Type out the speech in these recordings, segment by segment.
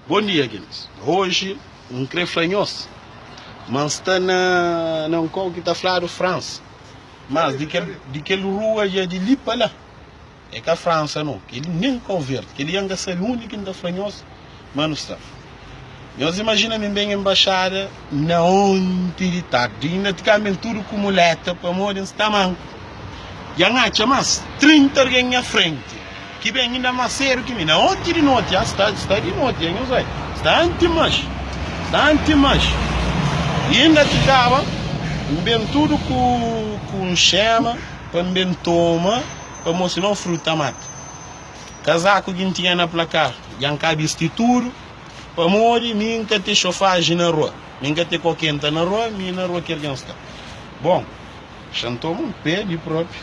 Bon dia gentis, oji N kre fla nhos ma N sta na na un kau ki ta fladu Fransa, mas di kel di kel rua dja di li pa la é ka Fransa no, kel li nen Kau Verdi, kel li dja N ka sabe undi ki N ta fla nhos ma nu sta. Nhos imajina mi N ben enbaxada na onti di tardi, inda ti ka ben tudu ku muleta pamodi N sta manku, dja N atxa mas 30 algen nha frenti. Ki ben inda más sedu ki mi. Na onti di noti, ah, sta, sta di noti, eh, nhos oi. Sta anti mas. Sta anti mas. I inda ti kaba, N ben tudu ku, ku un xema pa N ben toma, pamo sinon friu ta mata. Kazaku ki N tinha na plakar, dja N ka bisti tudu, pamodi mi N ka te xofaji na rua. Mi N ka te kokenta na rua, mi na rua ki algen sta. Bon, xa N toma un pé di propi.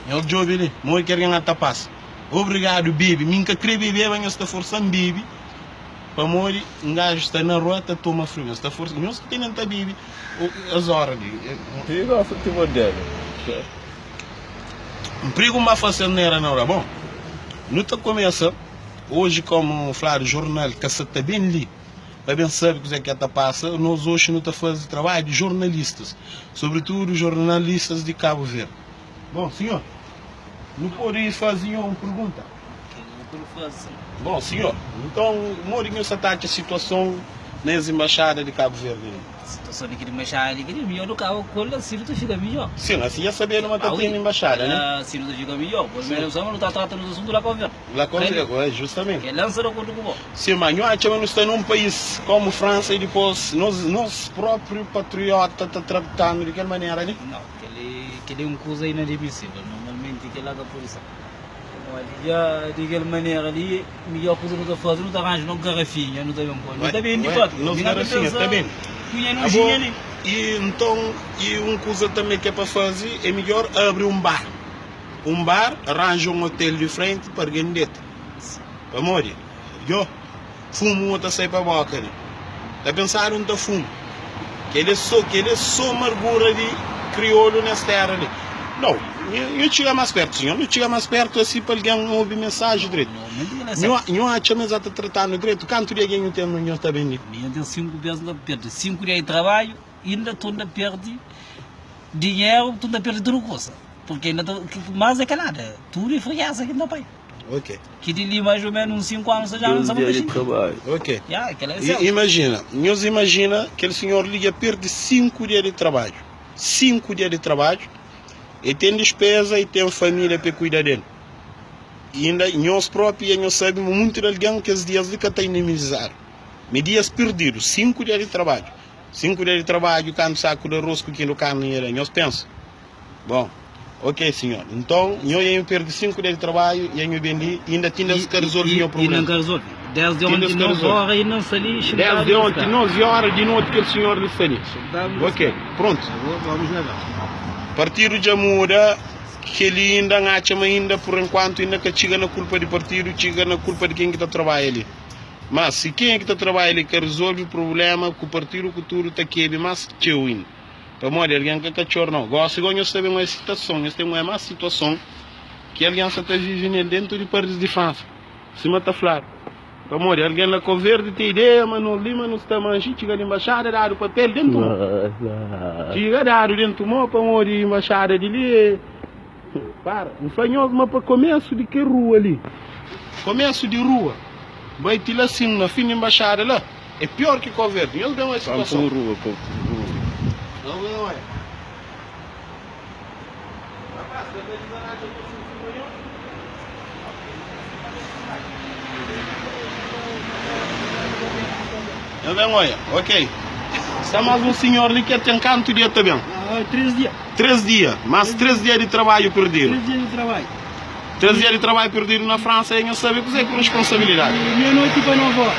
Nhos djobe li, modi ki algen ta pasa. Obrigadu bebe, mi N ka kre bebeba, nhos ta forsa-m bebe pamodi un gaju sta na rua ta toma friu. Nhos ta forsa, nhos ki tene-m ta bebe es óra li. N prigu N ba fase asnera na rua. Bon, nu ta kumesa oji, komu fladu jornal ka sa ta ben li. Pa ben sabe kuzé ki ta pasa, nos oxi nu ta faze trabadju di jornalistas, sobritudu jornalistas di Kabu Verdi. Bon, sinhor, nu pode faze nho un pergunta? Bon, sinhor, nton modi ki nho sa ta atxa situason na es embaxada di Kabu Verdi li? Situason di kel embaxada li, kel-li midjor nu kaba ku el, asi nu ta fika midjor. Sin, asi dja sabedu ma ta ten embaxada, ne? Asi nu ta fika midjor, pur menos nu ta trata nos asuntu la Kabu Verdi. La Kabu Verdi, é, justamenti. Kel-la N sta di akordu ku bo. Sim, ma nhu atxa ma nu sta num país komu Fransa i dipos nos nos propriu patriota ta tratanu di kel manera li? Nau, kel-li kel-li é un kuza inadmisível. Normalmenti kel-la ka pode ser. Pamodi dja di kel manera li, midjór kuza nu ta faze, nu ta ranja nos garafinha, nu ta ben poi, nu ta bende propi. Nos Mi ka ta garafinha pensa ta bende. punha Abo, nojinha li. i nton i un kuza tanbe ke pa faze é midjór abri un bar. Un bar, ranja un otel di frenti pa argen deta. Pamodi? Djo, fumu mo ta sai pa boka li. Ta pensadu N ta fumu. Kel é so, kel é so margura di kriolu nes tera li. Nau, nho txiga mas pertu, sinhor. Nho txiga mas pertu asi pa algen obi mensaji dretu. Nho, nho atxa ma es ta tratanu dretu? Kantu dia ki nho ten, nho ta ben li? Mi nho ten 5 bes N ta perde 5 dia di trabadju, inda tunda perde dinheru, tunda perde tudu kusa. Purki inda ta, mas é ka nada, tudu é frikesa ki N ta pai. Ok. Ki di li mais ou menos uns 5 anos já não sabe dia de trabalho. Ok. Ya, aquela é I, certo. imagina, nhos imagina kel senhor li dja perde 5 dia di trabadju. 5 dia di trabadju. E ten dispeza e ten família pa e kuida del. E inda nhos propi dja nhos sabe ma munti di algen kes dias li ka ta indemnizadu. Mi dias perdidu, 5 dia di trabadju. 5 dia di trabadju kantu saku di arroz ku kilu karni nha da. Nhos pensa. Bon, ok sinhor. Nton, nho dja nho perde 5 dia di trabadju, dja nho ben li, inda ti inda ka rezolve nho Inda problema. ka rezolve. Desdi Ti inda onti ka 9 rezolve. ora inda N sta li xintadu Desdi na onti spera. 9 ora di noti kel sinhor li sta li. Xintadu na Ok, spera. prontu. Agora vamos na ver. Partidu dja muda, kel-li inda N atxa ma inda pur enkuantu inda ka txiga na kulpa di partidu, txiga na kulpa di ken ki ta trabadja li. Mas si kenha ki ta trabadja li ka rezolve prubléma ku partidu ku tudu ta kebe más txeu inda. Pamodi algen ka katxor nau. Gosi go nhos ta ben oia sitason, nhos ten oia mas situason ki algen sa ta vive nel dentu di paris di Fransa, sima ta fladu. Pamodi algen la Kau Verdi ten ideia ma nos li ma nu sta manxi txiga di embaxada dadu papel dentu mo. Txiga dadu dentu mo pamodi embaxada di li e Para, N fla nhos ma pa komesu di kel rua li, komesu di rua bai ti la sin na fin di embaxada la, É pior ki Kau Verdi. Nhos ben oia situason. Pampu rua, pampu rua. Nhos ben oia. Rapaz, ka ta dizaranja nhos sin filma nhos. Nhos ben oia. Ok. Sta mas un sinhor li ki el ten kantu dia ta ben? 3 dia. 3 dia. Mas 3 dia di trabadju perdidu. 3 dia di trabadju. 3 dia di trabadju perdidu na Fransa e nhos sabe kuzê ku responsabilidadi. Di meia noiti pa 9 ora.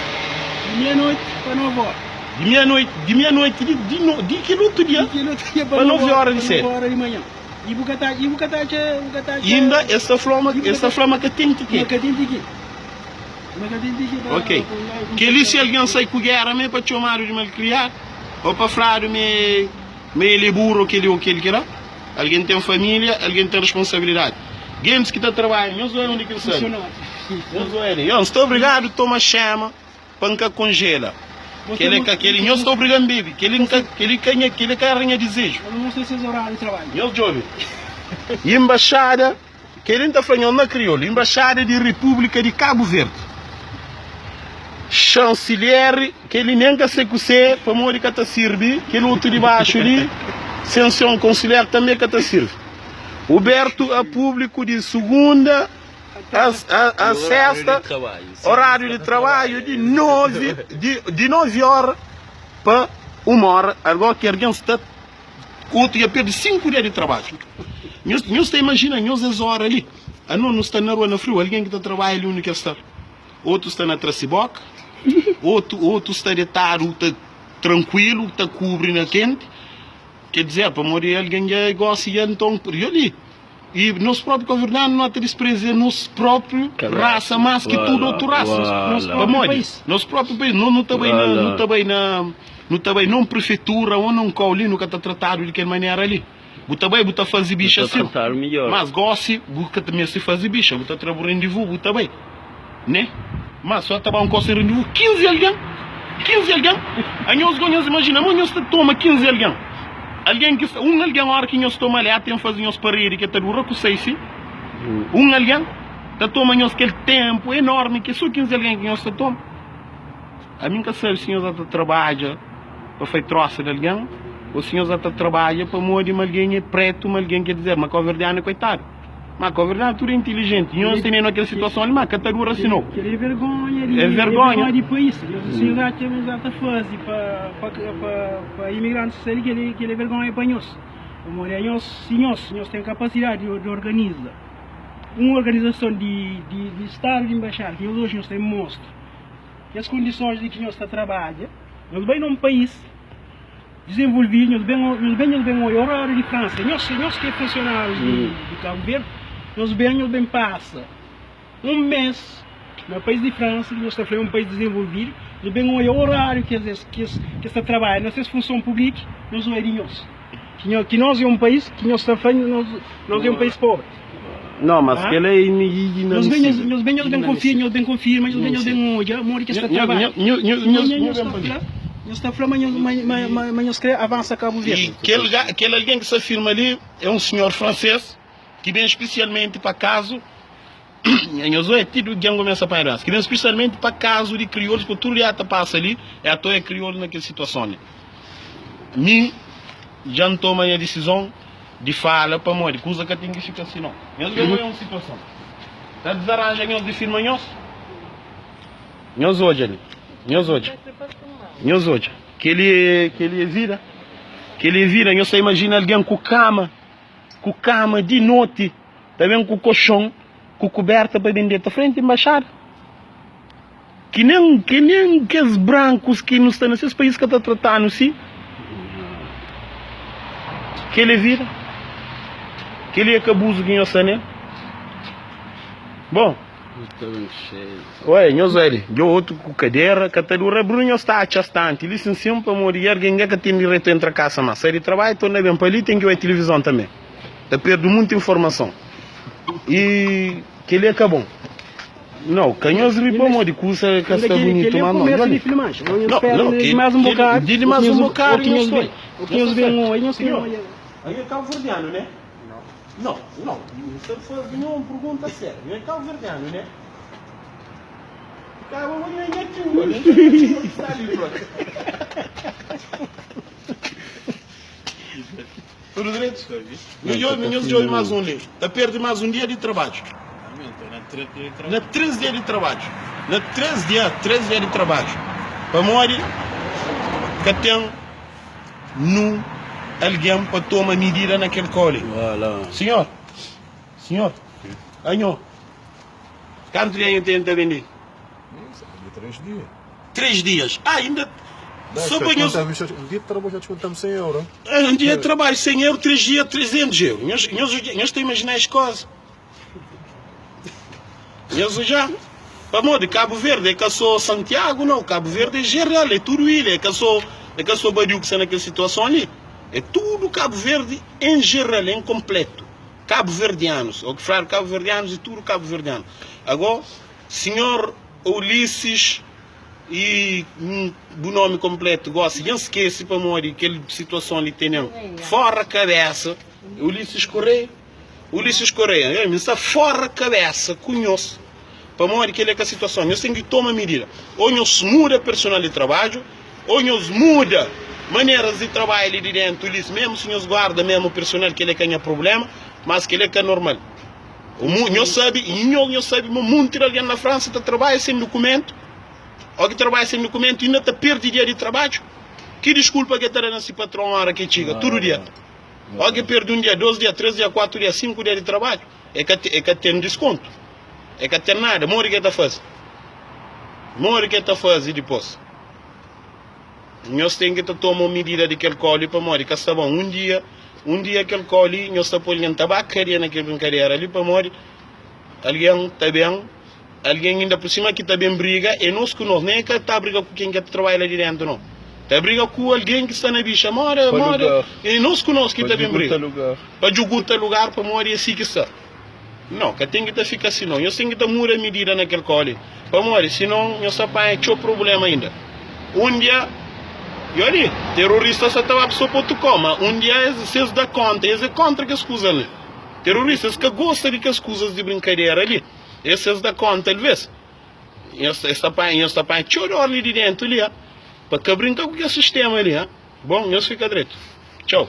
Di meia noiti pa 9 ora. Di meia noiti, di meia noiti di di no di kel otu dia. Di kel otu dia pa 9 ora di sedu. Pa 9 ora di manhan. I bu ka ta i bu ka ta atxa bu ka ta atxa. Inda es ta fla ma es ta fla ma ka ten tiketi. Ma ka ten tiketi. Ma ka ten tiketi pa Ok. Kel-li si algen sai ku géra ma é pa txomadu di malkriadu ô pa fladu ma é ma el é buru ô kel-li ô kel-kela? Algen ten família, algen ten responsabilidadi. Gentis ki ta trabadja, nhos oia undi ki N sta li. Nhos oia li. Yo, N sta obrigadu toma xema pa N ka konjela. Kel-li ka, kel-li, nhos sta obriga-m bebe. Kel-li N ka, kel-li ka nha, kel-li ka éra nha dizeju. Nhos djobe. Inbaxada. Kel-li N ta fla nhos na kriolu, Inbaxada di Repúblika di Kabu Verdi, Chansilher, kel-li nen ka se kusé, pamodi ka ta sirbi, kel otu di baxu li, Sension Konsuler, tanbe ka ta sirbi. Ubertu a públiku di sugunda a a sesta, oráriu di trabadju di novi di novi óra pa uma óra, algo ki algen sta. Otu dja perde 5 dia di trabadju. Nhos, nhos ta imajina nhos es ora li? Ano nu sta na rua na friu, algen ki ta trabadja li undi ki el sta? Otu sta na tra si boka, otu, otu sta detadu ta trankuilu, ta kubri na kenti. Ker dizer, pamodi algen dja gosi dja nton, dja li. I nos própi kabuverdianu no ta disprezia nos própi rasa más ki tudu otu rasa. Nos própi Pamodi? país. Nos própi país. Nos nu ta bai na, nu ta bai na, nu ta bai na un prefeitura ô na un kau li, nu ka ta tratadu di kel manera li. Bu ta bai, bu ta faze Nu bixa ta sin. tratadu midjór. Mas gósi bu ka ta meste faze bixa, bu ta tra bu rendivu, bu ta bai. Né? Mas só ta ba un kau sen rendivu, 15 algen, 15 algen. Anhos go nhos imajina mo nhos ta toma 15 algen. Algen ki sta, un algen ora ki nhos toma-l el ten faze nhos paredi ki el ta dura ku 6 si. Un algen ta toma nhos kel tenpu enormi ki so 15 algen ki nhos ta toma. Ami N ka sabe si nhos ata trabadja pa fai trosa di algen o si nhos ata trabadja pamodi ma algen é pretu, ma algen ker dizer ma kauverdianu é koitadu. Ma kauverdianu tudu é intilijenti. Nhos tene na kel situason li ma ka ta dura si no. Kel é vergonha di É vergonha. di país. Nhos si nhos atxa nhos ata faze pa pa pa pa imigrantis sai di kel kel é vergonha pa nhos. Pamodi anhos si nhos nhos ten kapasidadi di organiza un organizason di di di stadu di embaixada ki nhos oji nhos ta mostra kes kondisons di ki nhos ta trabadja, nhos bai na un país dizenvolvidu, nhos ben nhos ben nhos ben oia oráriu di Fransa, nhos nhos ki é funsionárius di di Kabu Verdi, nhos ben nhos ben pasa un mês na país di Fransa ki nhos ta fla é un país dizenvolvidu, nhos ben oia oráriu ki es ki es ki es ta trabadja na ses funson públiki, nhos oia di nhos ki nho ki nos é un país ki nhos ta fla nos nos é un país pobri. Não, mas Ah? kel-la é Nhos ben, nhos, inadmissível. nhos ben, nhos ben konfia, nhos ben konfirma, nhos ben, nhos ben odja modi ki es ta trabadja. Nho, nho, Nho, nho, nho, nho nhos ben ta pa li. fla, nhos ta fla ma nhos, ma, ma, ma, ma nhos kre avansa Kabu E Verdi. kel, ga- kel algen ki sta firma li é un senhor fransês ki ben spesialmenti pa kazu nhos oi tidu dja N kumesa panha duensa ki ben spesialmenti pa kazu di kriolus pa tudu dia ta pasa li é atoa é kriolu na kel situason li mi dja N toma nha disizon Di fala pamodi kuza ka ten ki fika si no. Nhos ben oia un situason. Ta dizaranja nhos di firma nhos. Nhos odja li. Nhos odja. Nhos odja. Keli é, keli é vida. Keli é vida. Nhos ta imajina algen ku kama, ku kama di noti, ta ben ku koxon, ku kuberta pa ben deta frenti embaixada. Ki nen, ki nen kes brankus ki nu sta na ses país ka ta trata-nu si. Kel é vida. Kel-li é ka abuzu ki nhos sta nel. Bon. Oi, nhos oi li. Dja otu ku kadera ka ta dura. Bruno nhos ta atxa stanti li sin sin pamodi algen ka ten direitu entra kasa mas. Sai di trabadju torna ben pa li ten ki oi tilivizon tanbe. Ta perdi munti informason. I kel-li é ka bon. Não, ka nhos ri pamodi kusa ka sta bunitu mas não. Nhos Não, não, que mais um bocado. Dili mais um bocado nhos foi. O que nhos bem oi, nhos tem oi. Aí é cabo-verdiano, né? Não. Não, não. Você faz uma pergunta séria. É cabo-verdiano, né? Cabo, mas nem é tio, né? Está ali, pronto. Tudo direito? Nhos djobe más un li. Ta perde más un dia di trabadju. Na 3 dia di trabadju. Na 3 dia, 3 dia di trabadju. Pamodi ka ten nun algen pa toma midida na kel kau li. Sinhor, sinhor, anho, kantu dia nho ten ta bende? 3 dia. 3 dias. Ah, inda só pa nhos. Um dia de trabalho já descontamos 100 euros. Um dia de trabalho 100 euros, 3 dias 300 euros. Nhos, nhos, nhos ta imaginar as coisas. Nhos já. Pamodi Cabo Verde é ka só Santiago não, Cabo Verde é geral, é tudo ilha, é ka só, é ka só Badiu que está naquela situação ali. É tudu Kabu Verdi en jeral, en konpletu. Kabuverdianus, o ki fladu kabuverdianus e tudu kabuverdianu. Ago, sinhor Ulisses e bu nomi konpletu gosi dja N skese pamodi kel situason li tene-m fora kabesa. Ulisses Correia, Ulisses Correia, eh, mi sta fora kabesa ku nhos pamodi kel é ka situason. Nhos ten ki toma midida. Ô nhos muda personal di trabadju, ô nhos muda maneras di trabadju li di dentu li, mesmu si nhos guarda mesmu personal, kel é ka nha problema, mas kel é ka normal. O mu, nhos sabe, i nho, nhos sabe ma munti di algen na Fransa ta trabadja sen dukumentu, ô ki trabadja sen dukumentu inda ta perdi dia di trabadju. Ki diskulpa ke ta da na si patron ora ke txiga? Tudu dia. Ó ki perdi un dia, dos dia, tres dia, kuatu dia, sinku dia di trabadju, e ka e ka ten diskontu, e ka ten nada. Modi ki e ta faze? Modi ki e ta faze dipôs? Nhos ten ki ta toma un midida di kel kóli pamodi ka sta bon. Un dia, un dia kel kóli nhos ta poi algen ta ba kadia na kel brinkadera li pamodi algen ta ben, Algen inda por sima ki ta ben briga é nos ku nos, nen é ka ta briga ku ken ki ta trabadja la di dentu no. Ta briga ku algen ki sta na bixa moda Pa moda lugar. é nos ku nos ki Pa ta ben djuguta briga. lugar. Pa djuguta lugar pamodi é si ki sta. No, ka ten ki ta fika si no. Nhos ten ki ta muda midida na kel koli pamodi sinon nhos ta panha txeu problema inda. Un dia i oli, terorista sa ta ba so pa otu kau, ma un dia es si es da konta, es é kontra kes kuza li. Terorista es ka gosta di kes kuzas di brinkadera li. Es es da konta alvês nhos es ta panha nhos ta panha txeu dor li di dentu li ha pa ka brinka ku kes sistema li ha bon nhos fika dretu txau.